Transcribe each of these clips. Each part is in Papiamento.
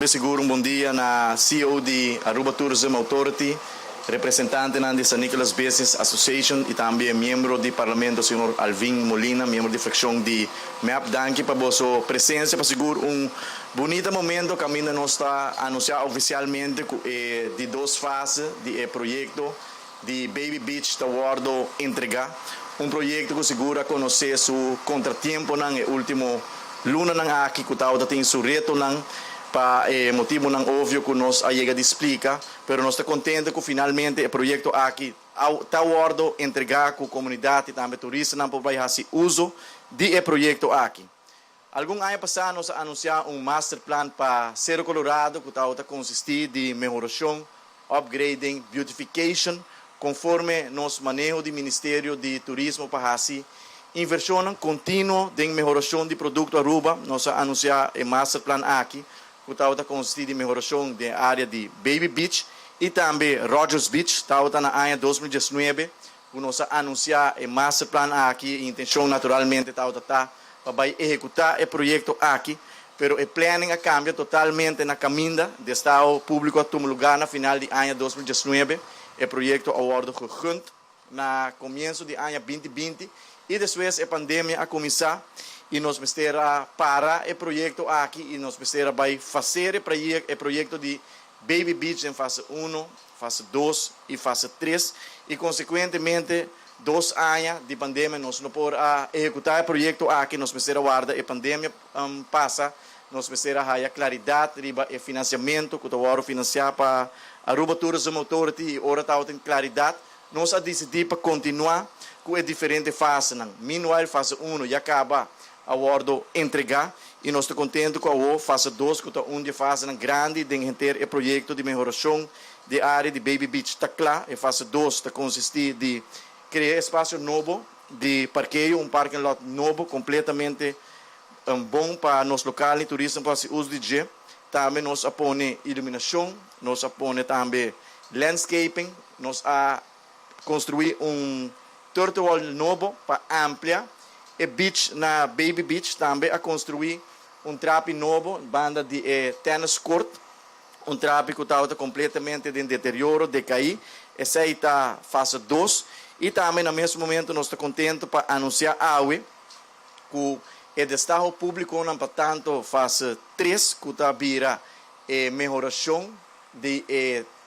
Sigur un bon dia na CEO di Aruba Tourism Authority, representantenan di San Nicolas Business Association y tambe miembro di Parlamento, señor Alvin Molina, miembro di fraccion di MEP. Danki pa boso presencia pa sigur un bunita momento caminda nos ta anuncia oficialmente cu e di dos fase di e proyecto di Baby Beach ta wordo entrega. Un proyecto cu sigur a conoce su contratiemponan e ultimo lunanan aki, cu tabatin su retonan pa motibonan obvio cu nos a yega di splica, pero nos ta contento cu finalmente e proyecto aki ta wordo entrega, cu comunidad y tambe turistanan por bay haci uso di e proyecto aki. Algun aña pasa nos a anuncia un master plan pa Cerro Colorado cu ta consisti di mehoracion, upgrading, beautification, conforme nos maneho di Ministerio di Turismo pa haci inversion continuo den mehoracion di producto Aruba. Nos a anuncia e master plan aki, cu ta consisti di mehoracion di area di Baby Beach y tambe Rogers Beach. Ta na aña 2019 cu nos a anuncia e master plan aki. E intencion naturalmente ta pa bay ehecuta e proyecto aki, pero e planning a cambia totalmente na caminda. Destaho publico a tuma luga na final di aña 2019, e proyecto a wordo gegund na comienso di aña 2020 y despues e pandemia a cuminsa y nos mester a para e proyecto aki y nos mester a bay haci e proyecto di Baby Beach den fase 1, fase 2 y fase 3 y consecuentemente 2 aña di pandemia nos no por a ehecuta e proyecto aki. Nos mester a warda e pandemia pasa, nos mester a haya claridad riba e financiamento cu ta wordo financia pa Aruba Tourism Authority, y ora tin claridad nos a dicidi pa continua cu e diferente fasenan. Meanwhile, fase 1 ya caba a wordo entrega y nos ta contento cu e fase 2, cu ta un di e fasenan grandi di henter e proyecto di mehoracion di area di Baby Beach, ta cla. E fase 2 ta consisti di crea espacio nobo di parkeo, un parking lot nobo, completamente bon pa nos local y turista pa uso di dje. Tambe nos a pone iluminacion, nos a pone tambe landscaping, nos a construi un turtle wall nobo pa amplia e beach na Baby Beach, tambe a construi un trapi nobo banda di tennis court, un trapi cu ta completamente den deterioro, decai. Esey ta fase 2 y tambe na mesun momento nos ta contento pa anuncia awe cu e destaho publico nan pa tanto fase 3, cu ta bira e mehoracion di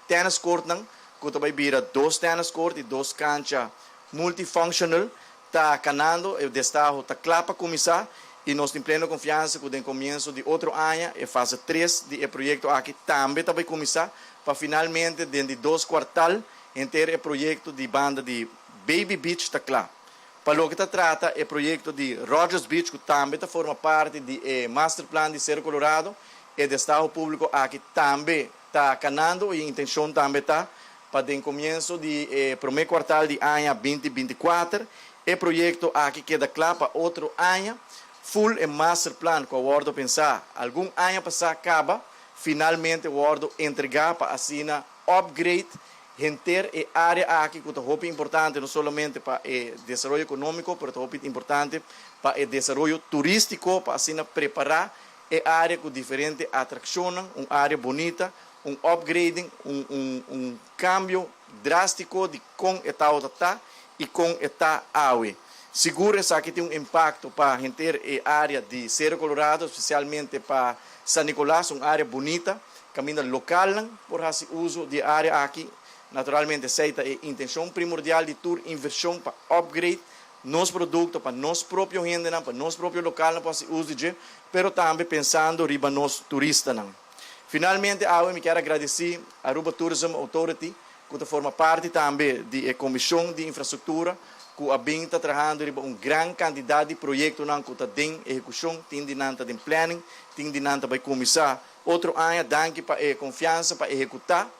tennis court nan, cu ta bira dos tennis court y dos cancha multifunctional, ta canando. E destaho ta cla pa cuminsa y nos tin pleno confiansa cu den comienso di otro aña e fase 3 di e proyecto aki tambe ta bay cuminsa, pa finalmente den 2 kwartaal henter e proyecto di banda di Baby Beach ta cla. Pa loke ta trata e proyecto di Rogers Beach, cu tambe ta forma parti di master plan di Cerro Colorado, e destaho publico aki tambe ta canando y e intencion tambe ta pa den comienso di prome kwartaal di aña 2024 e proyecto aki keda cla, pa otro aña full e master plan cu a wordo pensa algun aña pasa caba finalmente wordo entrega, pa asina upgrade henter e area aki, cu ta hopi importante no solamente pa e desaroyo economico, pero ta hopi importante pa e desaroyo turistico, pa asina prepara e area cu diferente atraccion, un area bunita, un upgrading, un cambio drastico di con e ta y con e ta awe. Sigur esaki tin un impacto pa henter e area di Cerro Colorado, especialmente pa San Nicolas, un area bunita, caminda local por haci uso di e area aki. Naturalmente, esey ta e intencion primordial di tur inversion, pa upgrade nos producto, pa nos propio hende, pa nos propio local pa haci uso di dje, pero tambe pensando riba nos turistanan. Finalmente, awe mi kier gradici Aruba Tourism Authority, cu ta forma parti tambe di e Comision di Infrastructura, cu a bin ta trahando riba un gran cantidad di proyectonan cu ta den ehecucion, tin di nan ta den planning, tin di nan ta bay cuminsa otro aña. Danki pa e confiansa pa ehecuta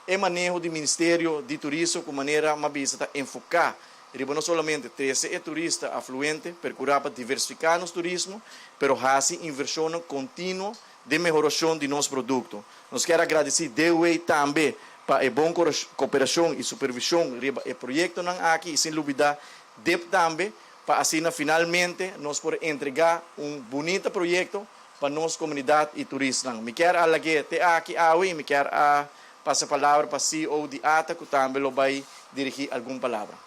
e maneho di Ministerio di Turismo, cu manera m'a bisa ta enfoca riba no solamente trece e turista afluente, percura pa diversifica nos turismo, pero haci inversion continuo di mehoracion di nos producto. Nos kier gradici DOW tambe pa e bon cooperacion y supervision riba e proyectonan aki y sin lubida DIP tambe, pa asina finalmente nos por entrega un bunita proyecto. pa nos comunidad y turistanan. Mi kier a lag'e te aki awe y mi kier a pasa palabra pa CEO di ata cu tambe lo bay dirigi algun palabra.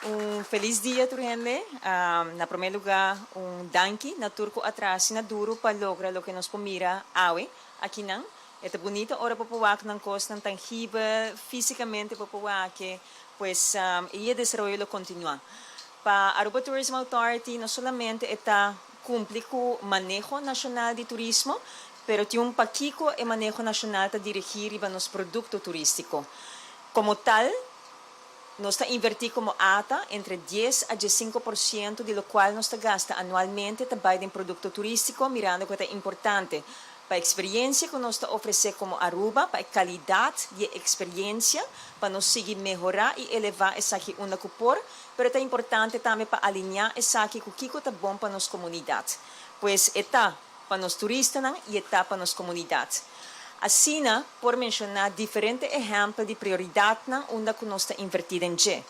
Un felis dia tur hende. Na prome luga un danki na tur cu a traha asina duro pa logra loke nos por mira awe akinan. E ta bunita ora bo por wak nan cosnan tangibel, fisicamente bo por wak e, pues y e desaroyo lo continua. Pa Aruba Tourism Authority no solamente e ta cumpli cu maneho nacional di turismo, pero tin un pakico e maneho nacional ta dirigi riba nos producto turistico. Como tal, nos ta inverti como ata entre dies a 15% di locual nos ta gasta anualmente ta bay den producto turistico mirando cu e ta importante pa experiencia cu nos ta ofrece como Aruba, pa e calidad di e experiencia, pa nos sigui mehora y eleva esaki unda cu por, pero ta importante tambe pa alinea esaki cu kico ta bon pa nos comunidad. Pues e ta pa nos turistanan y e ta pa nos comunidad. Asina por menciona diferente ehempel di prioridadnan unda cu nos ta inverti den dje.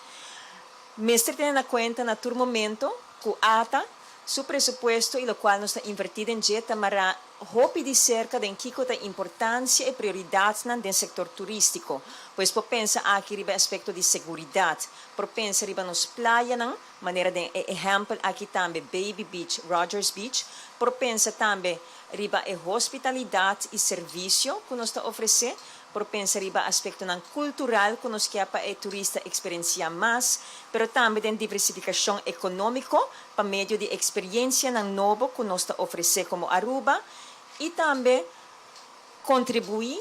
Mester tene na cuenta na tur momento cu ata su presupuesto y locual nos ta inverti den dje ta mara hopi di cerca den kico ta importancia y prioridadnan den sector turistico. Pues por pensa aki riba e aspecto di seguridad, por pensa riba nos playanan, manera den e ehempel aki tambe Baby Beach, Rogers Beach, por pensa tambe riba e hospitalidad y servicio cu nos ta ofrece, por pensa riba aspectonan cultural cu nos kier pa e turista experiencia mas, pero tambe den diversificacion economico pa medio di experiencianan nobo cu nos ta ofrece como Aruba y tambe contribui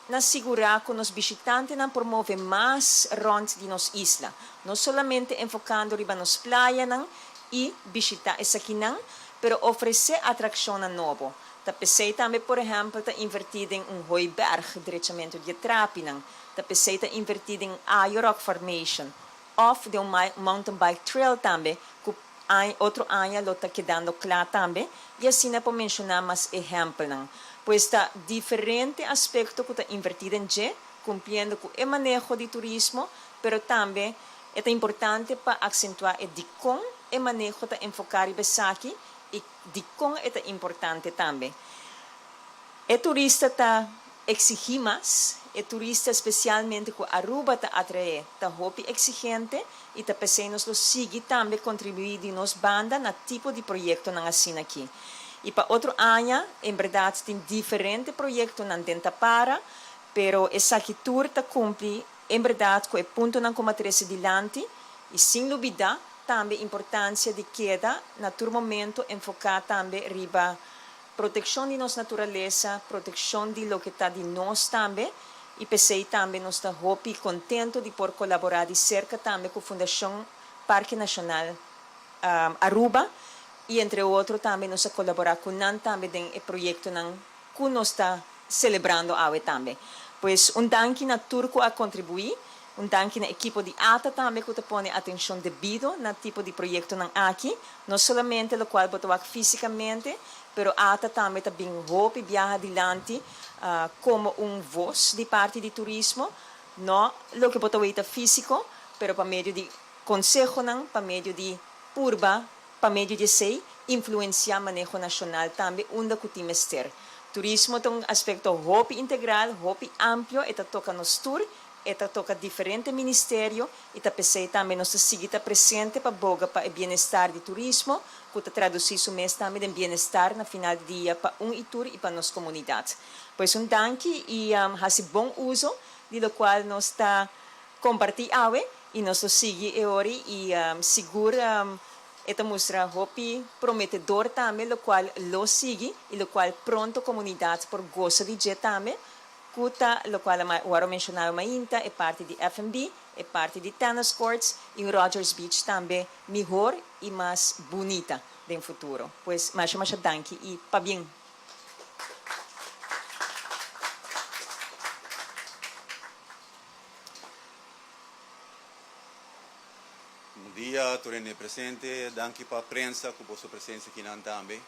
na sigura cu nos bishitantenan por move mas rond di nos isla, no solamente enfocando riba nos playanan y bishita esakinan, pero ofrece atraccionnan nobo. Ta pesey tambe por ehempel ta inverti den un hooiberg, drechamento di e trapinan, ta pesey ta inverti den Ayo Rock Formation of den un mountain bike trail tambe cu otro aña lo ta kedando cla tambe y asina por menciona mas ehempelnan. Pues ta diferente aspecto cu ta inverti den dje, cumpliendo cu e maneho di turismo, pero tambe e ta importante pa accentua e dicon e maneho ta enfoca riba esaki y dicon e ta importante tambe. E turista ta exigi mas, e turista specialmente cu Aruba ta atrae ta hopi exigente y ta pesey nos lo sigui tambe contribui di nos banda na tipo di proyectonan asina aki. Y pa otro aña, en berdad tin diferente proyectonan den tapara, pero esaki tur ta cumpli en berdad cu e puntonan cu m'a trece dilanti y sin lubida tambe importancia di keda na tur momento enfoca tambe riba proteccion di nos naturalesa, proteccion di loke ta di nos tambe y pesey tambe nos ta hopi contento di por colabora di cerca tambe cu Fundacion Parke Nacional Aruba y entre otro tambe nos a colabora cu nan tambe den e proyectonan cu nos ta celebrando awe tambe. Pues un danki na tur cu a contribui, un danki na ekipo di ata tambe cu ta pone atencion debido na tipo di proyectonan aki, no solamente locual bo ta wak fisicamente, pero ata tambe ta bin hopi biaha dilanti como un voz di parti di turismo, no loke bo ta weta fisico, pero pa medio di consehonan, pa medio di purba, pa medio di esey, influencia maneho nacional tambe unda cu tin mester. Turismo ta un aspecto hopi integral, hopi amplio, e ta toca nos tur, e ta toca diferente ministerio y ta pesey tambe nos ta sigui ta presente pa boga pa e bienestar di turismo, cu ta traduci su mes tambe den bienestar na final di dia pa un y tur y pa nos comunidad. Pues un danki y haci bon uzo di locual nos ta comparti awe y nos lo sigui e ori y sigur e ta mustra hopi prometedor tambe locual lo sigui y locual pronto comunidad por goza di dje tambe cu ta locual a worde menciona mainta e parti di F&B, e parti di tennis courts y un Rogers Beach tambe mihor y mas bunita den futuro. Pues masha masha danki y pabien. Bon dia, tur hende presente. Danki pa prensa cu boso presencia akinan tambe.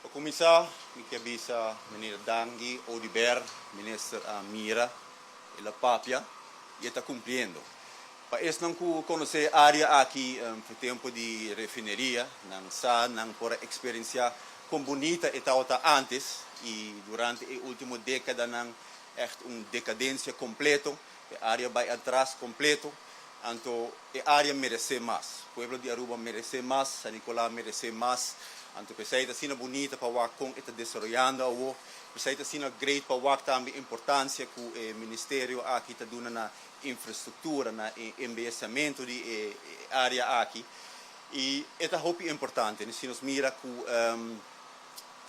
Pa cuminsa, mi kier bisa meneer Dangui Oduber, minister a mira, el a papia y e ta cumpliendo. Pa esnan ku konosé e área aki for tempu di refineria, nan sa, nan por a eksperensiá kon bunita e tabata ántes i durante e último dékadanan ègt un dekadensia kompleto. E área bai atras kompleto. Anto e área meresé mas. Pueblo di Aruba meresé mas, San Nicolas meresé mas. Anto p'esei ta asina bunita pa wak kon e ta desaroyando awo. P'esei ta asina great pa wak tambe importansia ku e ministerio aki ta duna na infrastruktura, na e embeyesamentu di e área aki. I e ta hopi importante si nos mira ku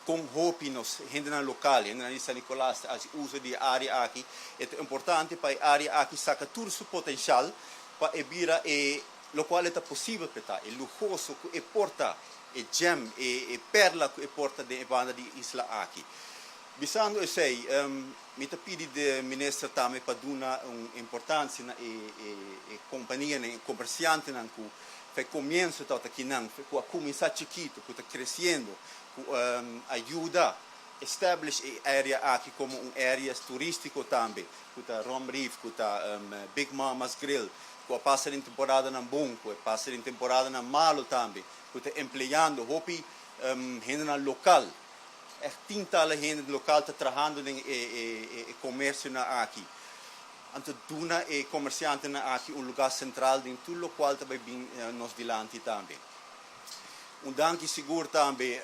kon hopi nos hendenan lokal, hendenan di San Nicolas ta hasi uso di e área aki. E ta importante pa e área aki saka tur su potenshal pa e bira e lokual e ta posibel pa e ta, e luhoso ku e por ta, e gem, e perla ku e por ta den e banda di e isla aki. Bisando esei, mi ta pidi de minister tambe pa duna un importancia na e e companianan, e comerciantenan cu fe comienzo tabata kinan, cu a cuminsa chikito, cu ta creciendo, cu a yuda establish e area aki como un area turistico tambe, cu ta Rum Reef, cu ta Big Mama's Grill, cu a pasa den temporadanan bon, cu a pasa den temporadanan malo tambe, cu ta empleando hopi hendenan local. Echt tintalen hende lokal ta trahando den e komersionan aki. Anto duna e komersiantenan aki un lugá sentral den tur lokual ta bai bin nos dilanti tambe. Un danki sigur tambe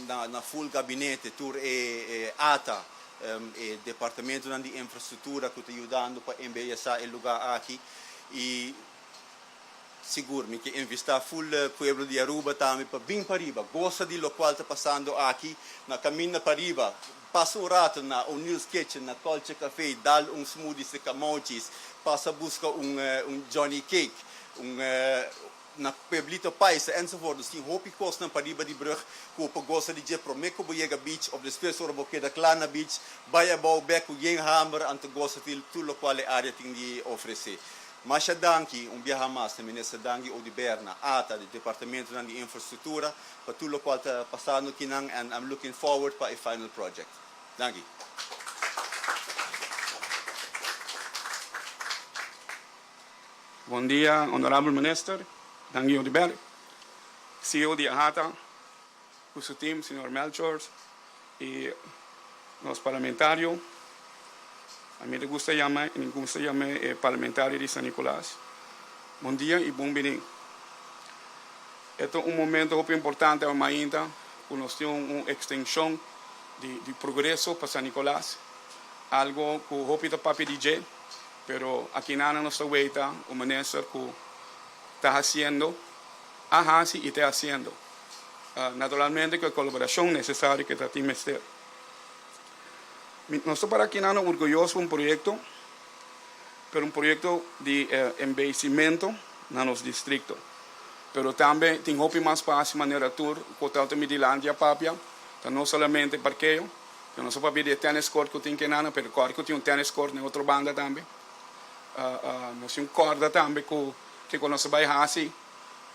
na full gabinete, tur e ata, e departamentonan di infrastruktura ku ta yudando pa embeyesá e lugá aki i Sigur, mi ke invitá ful pueblo di Aruba tambe pa bin pariba, gosa di lokual ta pasando aki na kaminda pariba. Pasa un rato na O'Neill's Kitchen, na Culture Café, dal un smoothie serka Mochi's, pasa buska un un Johnny Cake, un na Pueblito Paisa, enzovoort. Nos tin hopi kosnan pariba di brug ku bo por gosa di dje promé ku bo yega beach òf despues ora bo keda kla na beach, bai abou bèk ku yen hamber anto gosa di tur lokual e área tin di ofresé. Masha danki un biaha mas na Minister Dangui Oduber, na ata di Departamentonan di Infrastructura pa tur locual ta pasando kinan and I'm looking forward pa e final project. Danki. Bon dia Honorabel Minister Dangui Oduber, CEO di AHATA cu su team Señor Melchor y nos parlamentario, a mi ta gusta yama y mi gusta yama e parlamentario di San Nicolas, bon dia y bon bini. E ta un momento hopi importante awe mainta cu nos tin un extension di progreso pa San Nicolas, algo cu hopi ta papia di dje, pero akinana nos ta weita un minister cu ta haciendo, a haci y ta haciendo. Naturalmente ku e kolaborashon nesesario ku ta tin mester. Nos ta para akinan orguyoso ku un proyekto, pero un proyekto di embeyecimento na nos distrikto. Pero tambe tin hopi mas pa hasi manera tur ku ta mi dilanti a papia, ta no solamente parkeo, pero nos a papia di e tennis court ku tin kenana, pero kòrda ku tin un tennis court na e otro banda tambe. Nos tin un kòrda tambe ku kiko nos a bai hasi.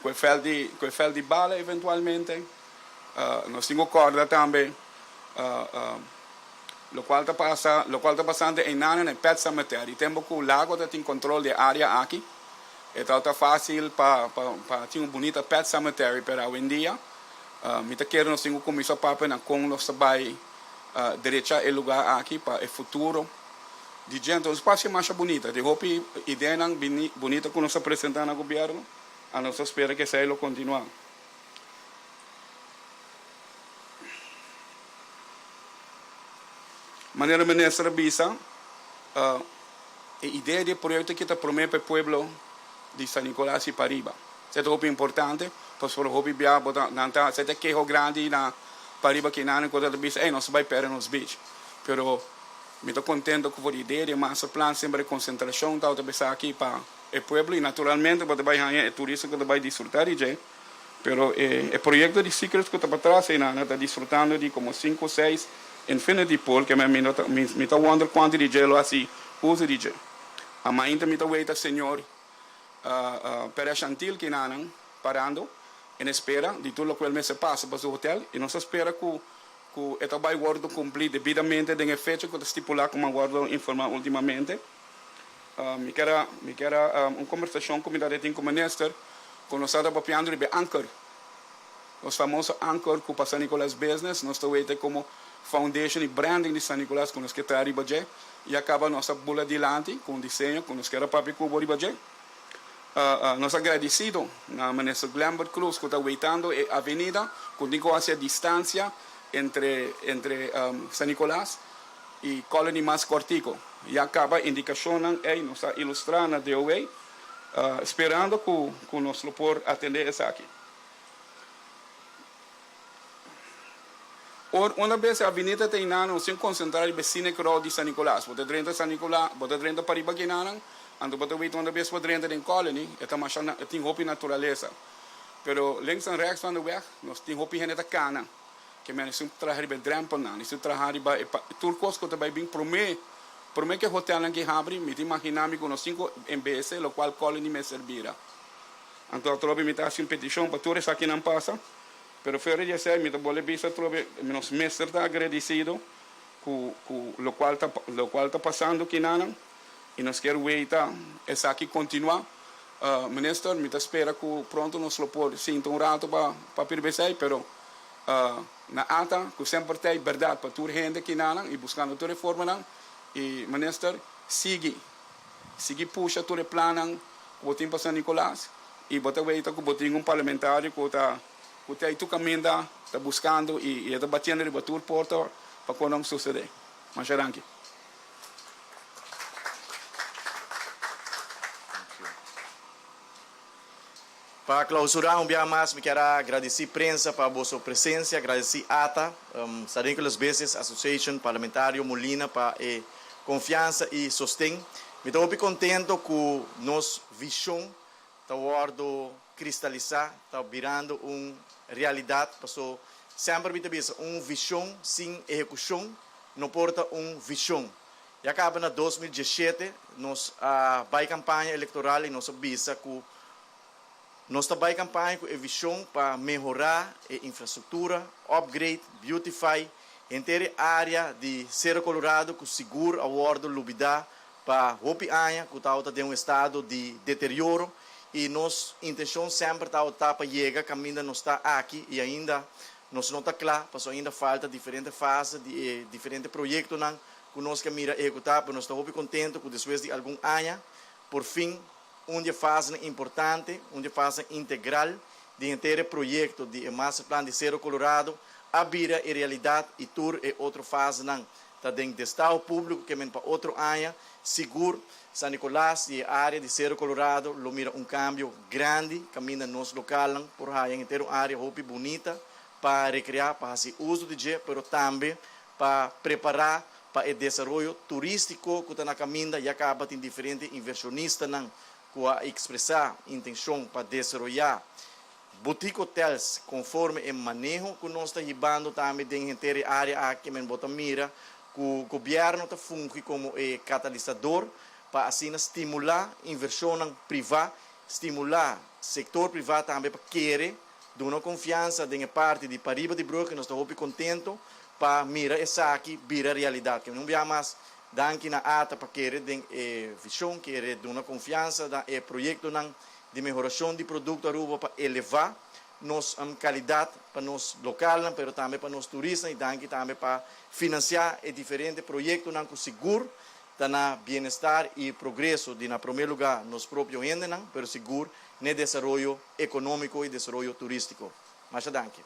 Ku e vèlt di ku e vèlt di bala eventualmente. Nos tin ku kòrda tambe lokual ta pasa lokual ta pasando einan na e pet cemetery. Tempu ku lago ta tin kontrol di e área aki e tabata fásil pa pa pa tin un bunita pet cemetery pero awendia mi ta kere nos tin ku kuminsá papia na kon nos ta bai drecha e lugá aki pa e futuro di djente. Un spasio masha bunita, tin hopi ideanan bunita ku nos a presentá na gobièrnu, a nos ta spera ku esei lo kontinuá. Manera minister a bisa, e idea di e proyekto aki ta promé pa e pueblo di San Nicolas i pariba. Esei ta hopi importante, pasobra hopi bia bo ta nan ta esei ta keho grandi na pariba kinan ku ta bisa, ey nos ta bai pèrdè nos beach. Pero Mi ta contento cu por idea di e master plan semper e concentracion tabata bisa aki pa e pueblo y naturalmente bo ta bay haña e turista cu ta bay disfruta di dje, pero e e proyecto di Secrets cu ta patras eynan ta disfrutando di como cinco o seis infinity pool ke mi no ta mi ta wonder cuanto di dje lo haci uso di dje. Amainta mi ta weita señor Perez Chantil kinanan parando en espera di tur locual mester pasa pa su hotel y nos ta spera cu Ku e ta bai wòrdu kumplí debidamente den e fecha ku ta stipulá komo a wòrdu informá últimamente. Mi kier a mi kier a un kombersashon ku mi ta tin ku minister ku nos tabata papiando riba e anker, nos famoso anker ku pa San Nicolas Business nos ta wete komo foundation i branding di San Nicolas ku nos ke traha riba dje i a kaba nos a bula dilanti ku un diseño ku nos kier a papia ku bo riba dje. Nos a gradisido na minister Glenbert Croes ku ta weitando e avenida ku tin ku hasi e distansia entre entre San Nicolas i Colony mas kortiko. Ya kaba indikashonnan ei nos a ilustrá na DOW, sperando ku ku nos lo por atendé esaki. Or una bes e avenida ta einan nos tin konsentrá riba e scenic route di San Nicolas. Bo ta drenta San Nicolas, bo ta drenta pariba kinanan, anto bo ta weta una bes bo drenta den Colony, e ta masha e tin hopi naturalesa. Pero links en rechts van de weg nos tin hopi hende ta kana. Ke men esun traha riba e drempelnan, esun traha riba e tur kos ku ta bai bin promé, promé ku e hotelnan ke habri, mi ta imaginá mi ku nos tin ku embese lokual Colony mester bira. Anto atrobe mi ta hasi un petishon pa tur esakinan pasa, pero fuera di esei mi ta bolbe bisa atrobe nos mester ta agradesido ku ku lokual ta lokual ta pasando kinanan i nos kier weita esaki kontinuá. Minister, mi ta spera ku pronto nos lo por sinta un rato pa papia riba esei, pero Na ata ku semper ta e bèrdat pa tur hende kinanan i buskando tur e formanan i minister sigui sigui pusha tur e plannan ku bo tin pa San Nicolas i bo ta weita ku bo tin un parlamentario ku ta ku ta ei tur kaminda ta buskando i e ta batiendo riba tur porta pa kon nan susede. Masha danki. Pa clausura un biaha mas mi kier a gradici prensa pa boso presencia, gradici ata, San Nicolas Business Association, Parlamentario Molina pa e confiansa y sosten. Mi ta hopi contento cu nos vision ta wordo cristalisa, ta birando un realidad, paso semper mi ta bisa un vision sin ehecucion no por ta un vision. Ya caba na 2017 nos a bay campaña electoral y nos a bisa cu nos ta bay campaña cu e vision pa mehora e infrastructura, upgrade, beautify henter e area di Cerro Colorado cu sigur a wordo lubida pa hopi aña cu tabata den un estado di deterioro y nos intencion semper tabata pa yega caminda nos ta aki y ainda nos no ta cla pasobra ainda falta diferente fase di e diferente proyectonan cu nos ke mira ehecuta, pero nos ta hopi contento cu despues di algun aña, por fin un di e fasenan importante, un di e fasenan integral di henter e proyecto di e Masterplan di Cerro Colorado a bira e realidad y tur e otro fasenan ta den destaho publico ke men pa otro aña sigur San Nicolas y e area di Cerro Colorado lo mira un cambio grandi caminda nos localnan por haya henter un area hopi bunita pa recrea, pa haci uso di dje, pero tambe pa prepará pa e desaroyo turístiko ku ta na kaminda, ya kaba tin diferente invershonistanan ku a ekspresá intenshon pa desaroyá boutique hotels konforme e maneho ku nos ta hibando tambe den henter e área aki. Men bo ta mira ku gobièrnu ta fungi komo e katalisador pa asina stimulá invershonnan privá, stimulá sektor privá tambe pa kere Duna konfiansa den e parti di pariba di brug i nos ta hopi kontento pa mira esaki bira realidat. Ke un bia mas danki na ata pa kere den e vishon, kere duna konfiansa na e proyektonan di mehorashon di produkto Aruba pa eleva nos kalidat pa nos lokalnan pero tambe pa nos turisnan i danki tambe pa finansiá e diferente proyektonan ku sigur ta na bienestar i progreso di na promé lugá nos propio hendenan pero sigur n'e desaroyo ekonómiko i desaroyo turístiko. Masha danki.